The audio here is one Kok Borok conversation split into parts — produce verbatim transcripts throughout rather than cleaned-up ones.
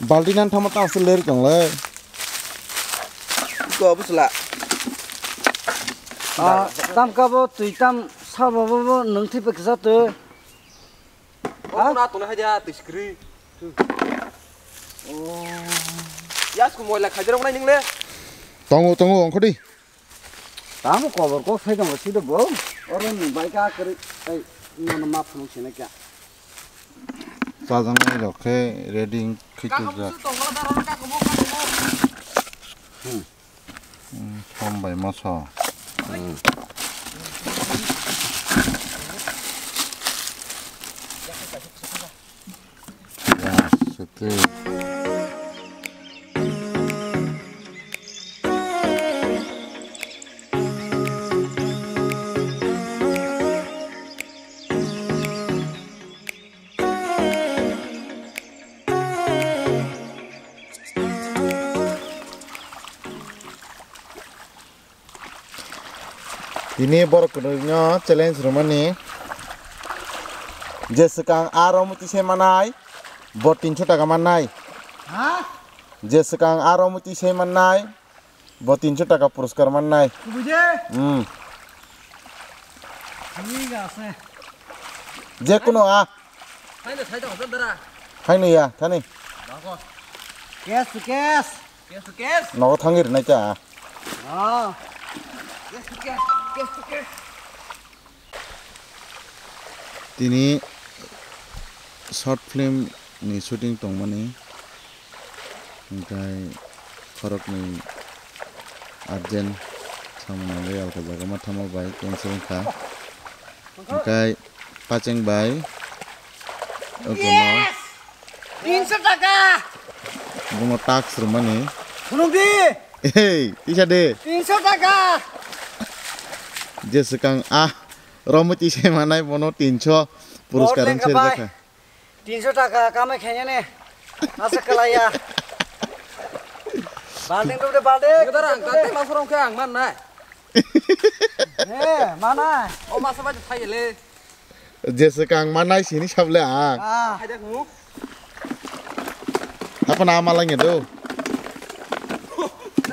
Balti nan thamo ta se ler tong le. Ko busla. Ah, tam ka bo twi tam sa bo bo bo nung thi pe kisa twi. O na tong hai dia twi skri. Oh. Yas ko moila khai derok nai ning le. Tongo, tongo, ongkho di. Tamo kobor kok sai tongo sida bo. Oro ni bai ka kari. Ei, nono ma phunuk sina kya. Chajaknai rok khe ready khe tubjak. Hmm. Hmm, som bai moso. Hmm. Ya, sete. Tini borok kwrwino challenge rwmani, je swkang aro muti se manai, bo tinso taka mannai. Ha? Je swkang aro muti se mannai, bo tinso taka puruskar mannai. Kubuje? Hmm. Thik ase. Je kuno a. Haino sai tongo dara. Haino ya, thani. Cash to cash. Cash to cash. Nogo thangwi rwnai ta. Ah. Cash to cash. Cash to cash. Tini short film ni shooting tongmani, hingkai khoroknwi urgent samung nangwi alka jaga ma thangma bai cancel wngkha. Hingkai pacheng bai ogono. Yes! Tinso taka! Bono tax rwmani. Phunukdi! Hey, tisa de. Tinso taka! Je swkang a romwi tisa manai bono tinso puruskar wng serjakha. Tinso taka kamai khainani. Asa kalaya. Balding dubde balding. Dara ang kate masorong khe ang mannai. He, manai. O masa bai thai le. Je swkang mannai sini sable ang. Ah. Hai de khu. Apa nama lagi do?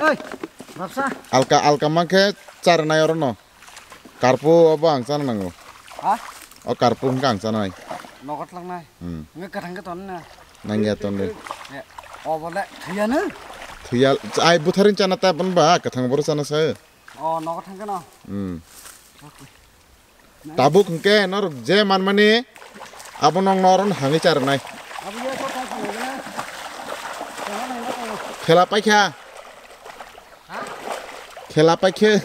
Oi, bapsa. Alka, alka mangke char nai oro no. Karpu obo ang chana nango. Ha? O karpu hingke ang chanai. Nogo tlangnai. Hmm. Nge kathang ke ton na. Nangya ton de. Ya, obo le thuyano. Thuya, ai butharin chana ta ban ba, kathang boro chana sa. O, nogo thang ke no. Hmm. Okay. Tabuk hingke norok je manmani abo nong noron hangwi charwnai. Abo ye ko thang thang na. Khela paikha. Ha? Khela paikhe.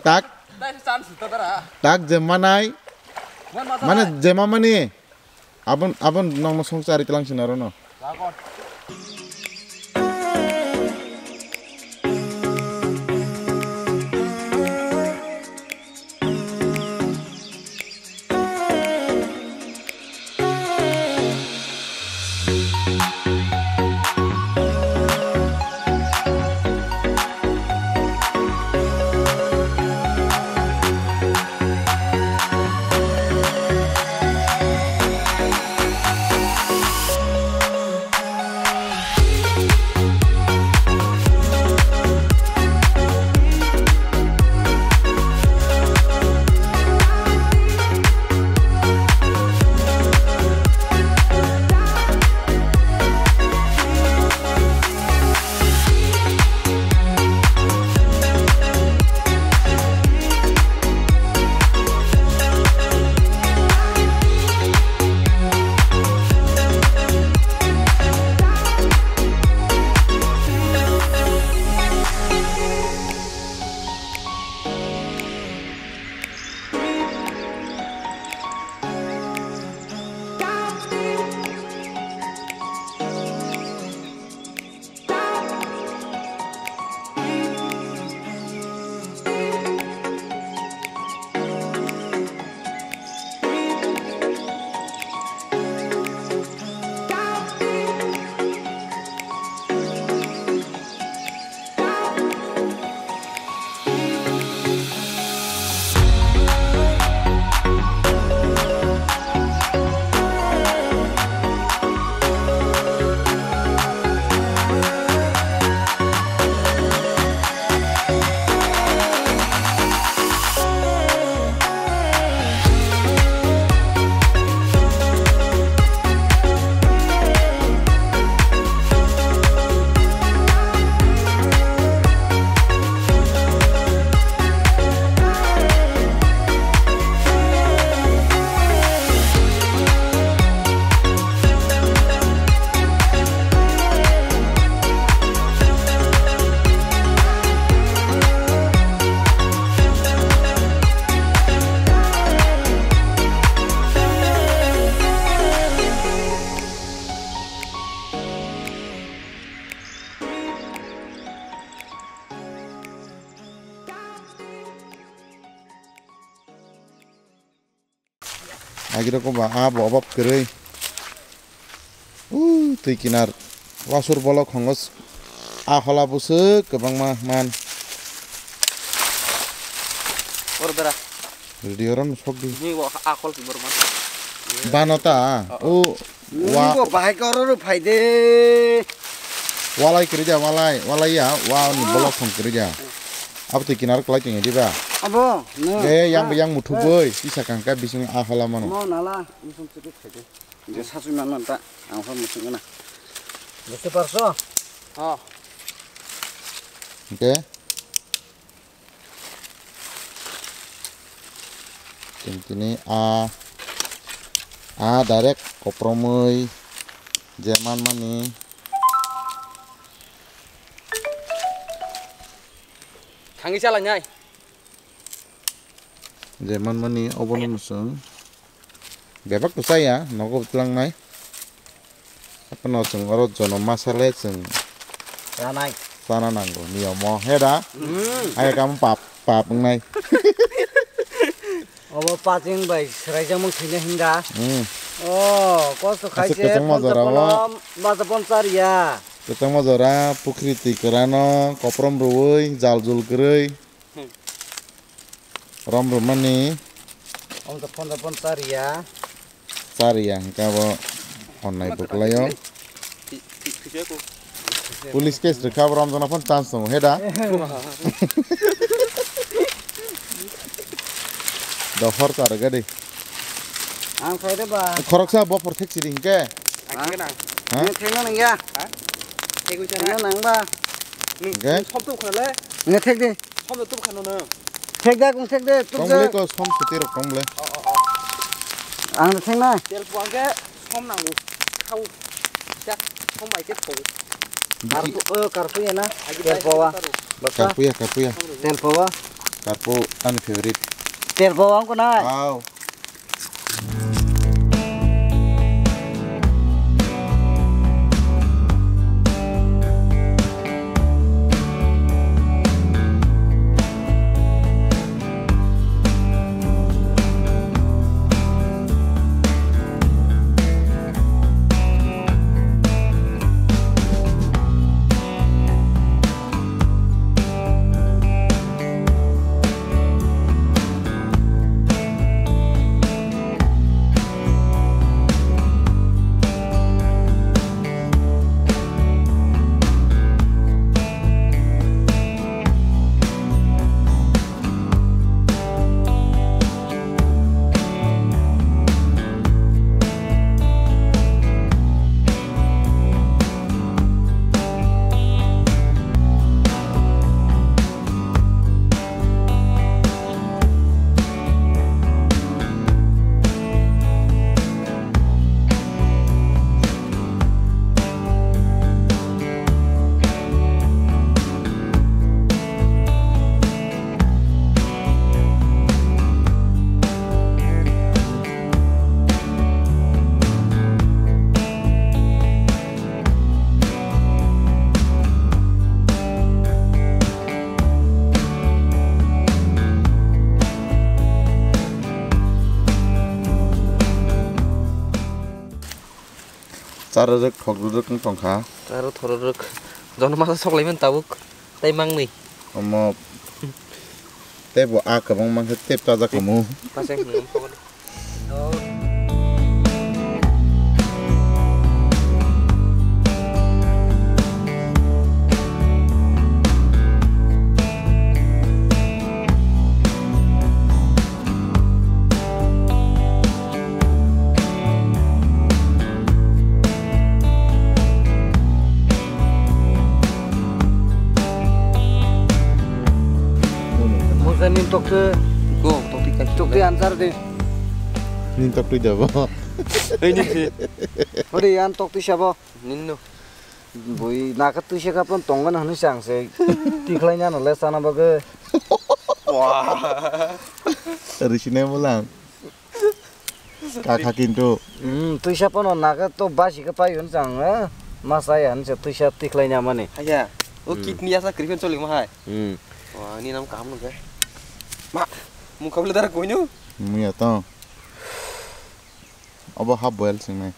Tak. Dai se chance ta dara. Tak je manai. Wan ma. Mane sanai. Je mamani. Abon, abon nongno songchari tlang sina rono. Jagon. Agirok ba abo obab kwrwi. Ui, twi kinar. Wasur bolok hongos. A hola bwswk kwbangma man. Oro bera. Ready oro no sok di. Ni bo a hol si bor man. Bano ta. O, o. Wa- Ni bo bahai ka oro ro phai de. Walai kwrwi da, walai, walai ya, wa ni bolok hong kwrwi da. Abo twi kinar kwlai tong di ba. Abo, no. Eh, yang bo yang muthu boi, tisa kangka bising a hola mano. Mo nala, musung chukit phai de. Je sasui man man ta, ang pha musung na. Busi parso? Oh. Oke. Tini tini a, a direct kopromoi je man mani. Thangwi chala nai. Je man mani obono no chwng bebak to chaya, nogo tlangnai. Aphano chwng oro jonom masa le chwng chanai. Chana nango, niyomo, he da? Hmm. Aya kam pap, pap wngnai. Obo paching bai swraijakmung thwina hinda. Hmm. Oh, kosto aswk khaise kwchangma jora o. Baja pon chariya. Kwchangma jora, pukhri twi kwrano, koprom rwui, jal jul kwrwi. Hmm. Rom rwmani. Om to phone phone chariya. Chariya hwnkhe abo onnai buklaio. Police case rwkha abo romjana phone chance tongo he da. Dohor charwgadi. Ang khaide ba. Khoroksa bophor thek sidi hwnkhe. Ha? Ang thek nang. Ha? Nang thek nang ya. Ha? Thek nang ba. Hwnkhe? Nang thek di. Som da tubu khano no. Thek da kung thek de, tubu. Tong bole ko som suti rok tong bole. Oh, oh, oh. Ang thek na. Tel po ang ke som nangu. Khau. Ya, som bai ke khau. Karpu, oh, karpu ya na. Tel po wa. Basta. Karpu ya, karpu ya. Tel po wa. Karpu ani favorite. Tel po wa ang ko na. Wow. Chara rwk, thok rwk wng tong kha. Chara thoro rwk. Jono masa sok lai man tabuk. Tei mangni. Omo. Tei bo a kwbang mang khe tei chajak kamo. Paseng nung sok. Musa nin tokte. Go, tokti kai. Tokti answer de. Nin tokti jabo. Ei, nin si. Ode yan tokti sabo. Ninno. Bui naka tuisa kapon tongmani hwnwi chang se. Tikhlai nano le chana bagwi. Wah. Risine mulang. Kakha kintu. Hmm, tuisa pono naka to basi ka paiyun chang, eh? Ma chaya hwnwi se tuisa tikhlai namani. Haya. O kidney asa kripen choli ma hai. Hmm. Wah, ni nam kaham nungkhe. Ma, mukha bole dara koinw? Muya to. Obo half boil singnai.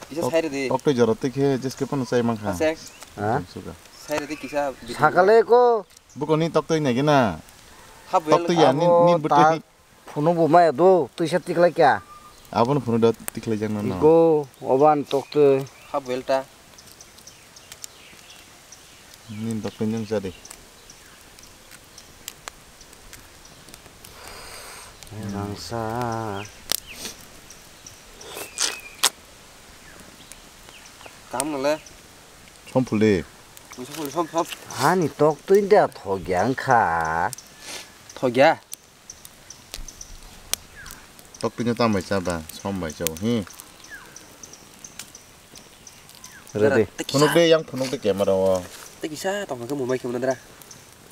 Kisa Tok-, sai rwdi. Toktwi jora twi khe jeske phano chai mankha. Asek. Ha? Suka. Sai rwdi kisa video. Sakale ko. Bukoni toktwi nai gena. Half boil. Toktwi ya, ni, abo ni bwtwi ta hi- Phunu bo maya do, twisa tiklai kya? Abono phunu do tiklai jak nang no. Go, oban toktwi. Half boil ta. Nin tok pin jang sadi. Rangsa. Kam nole. Som phuli. Som phuli, som, som. Hani tok twi da thogya wngkha. Thogya? Tok pin tam bai cha ba, som bai cha, hi. Ready. Phunuk de, yang phunuk de camera o. Tei kisa tong khe mumai khe muna dra.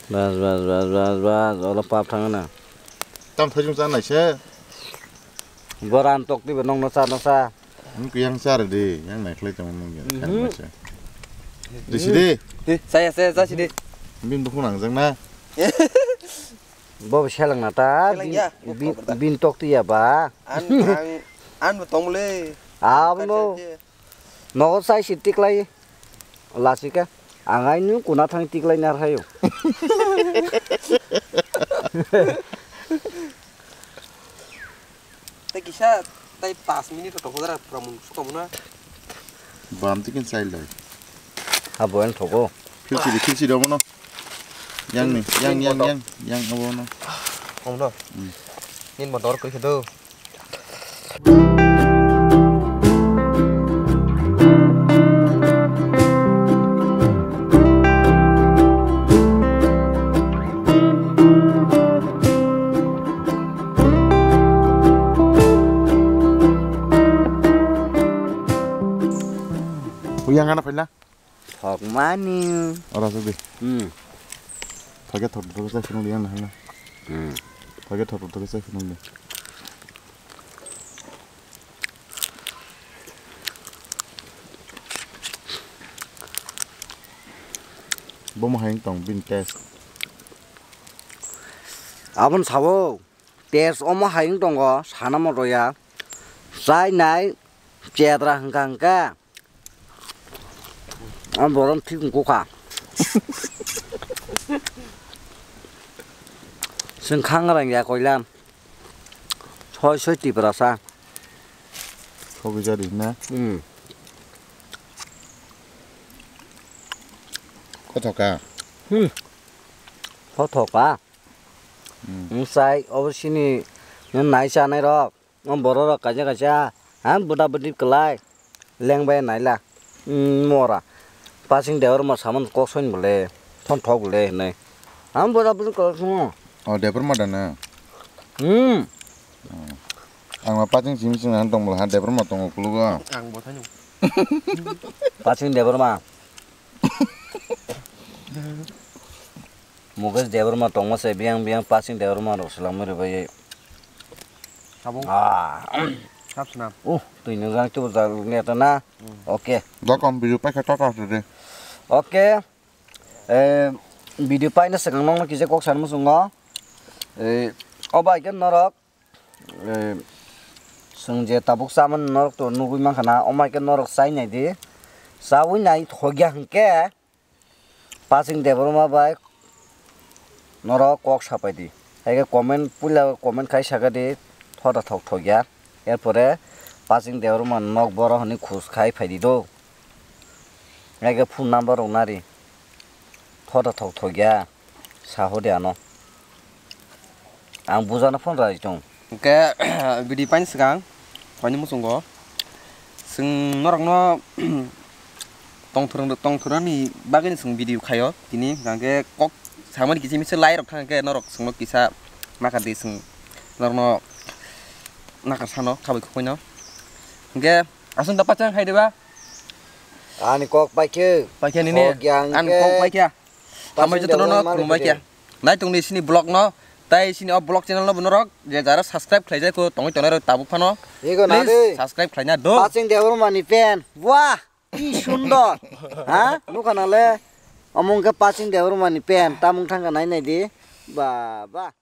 Bas, bas, bas, bas, bas, olo pap thang na. Tam thajung cha nai se. Boran tok tiba nong no cha no cha. Ang ke yang cha re de, yang nai khlai tong nong ya. Mhm. Kan ma se. De si de. He, saya, saya, saya si de. Bin bu khunang jang na. Bo seleng na ta. Seleng ya, bin, bo bin, khobor da. Bin tok tiya ba. An, ang, an bo tong le. Abono. Kan se. Nogo sai si tiklai lasika. Ang ai nung kuna thang tiklai nar hayo. Tei kisa tei pas minute to tongkho dara pura mun suka muna. Bam tikin sai lai. Abo en thogo. Khilsi di, khilsi di obono. Yang ni, yang, yang, yang, yang obono. Obono. Hmm. Nin mo dor koi khe do. Uyang ana phaila. Thokmani. Ora sadi. Hmm. Thokya thok thok sa phunuk yang na. Hmm. Thokya thok thok sa phunuk. Bomo hai tong bin test. Abon sabo test omo hai tongo sana moto ya. Chai nai chetra hwnkha hwnkha. Ang borom thik wngkha. Sengkhang rang ya koilam. Soi soi Tiprasa. Sogwi jadi na? Hmm. Kothoka. Hmm. Kothoka. Hmm. Wngsai obo sini nai chanai rok. O borok rok kaisa kaisa, ha, buda budi kwlai, lengbai naila, mm, mora, Pasing Debbarma samani kok soini bole, thon thok bole hinui, ha, buda budi kwlai sungo. O, Debbarma da na? Hmm. Oh. Ang ma Pasing simi simi ang tong bole, ha, Debbarma tongo kulugo. Ang bo thani. Pasing Debbarma. Mukesh Debbarma tongma se biyang biyang Pasing Debbarma rok swlangmani rwbai. Tabuk. Ah. Sab swnam. Uh, twi nung jang tubu jang neta na. Hmm. Okay. Dokom video paikha tata sudi. Okay. Eh, video paina swkang nokno kisa kok sanma sungo. Eh, obo hai khe norok Eh, chwng je tabuk chamani norok to nugui mankha na, omo hai khe norok chai nai di. Chaui nai thokya hwnkhe Pasing Debbarma bai norok kok sapai di. Hai khe comment, puila comment khai saka di, thota thok thokya. Erpore Pasing Debbarma nok boro hwnwi khus khai phai di do. Hai khe phone number rok nari. Thota thok thokya. Saho de ano. Ang bujana phone rai tong. Hwnkhe, video paini swkang, koini muchungo. Chwng norokno tongthwrwng, tongthwrwngni bagwino chwng video khaio tini. Hwnkhe kok samani kisa misa lai rok thang khe norok chwngno kisa nakar di chwng norokno nakar sano khabai khubaino. Hwnkhe aswk da pachang khai diba? Ani kok paikhe. Paikhe nini? Kok yang ani kok paikhe. Hambai jotono no khulumbai khe. Nai tongni sini vlog no, tai sini o vlog channel no bo norok je jara subscribe khlaijak kho tongwi tongnai rok tabuk phano. Ego na please de. Subscribe khlaina do. Pasing Debbarma ni fan. Wah, ki sundor. Ha? Nukha na le. Omo wngkha Pasing Debbarma ni fan. Tamung thangkha nai nai di. Ba, ba.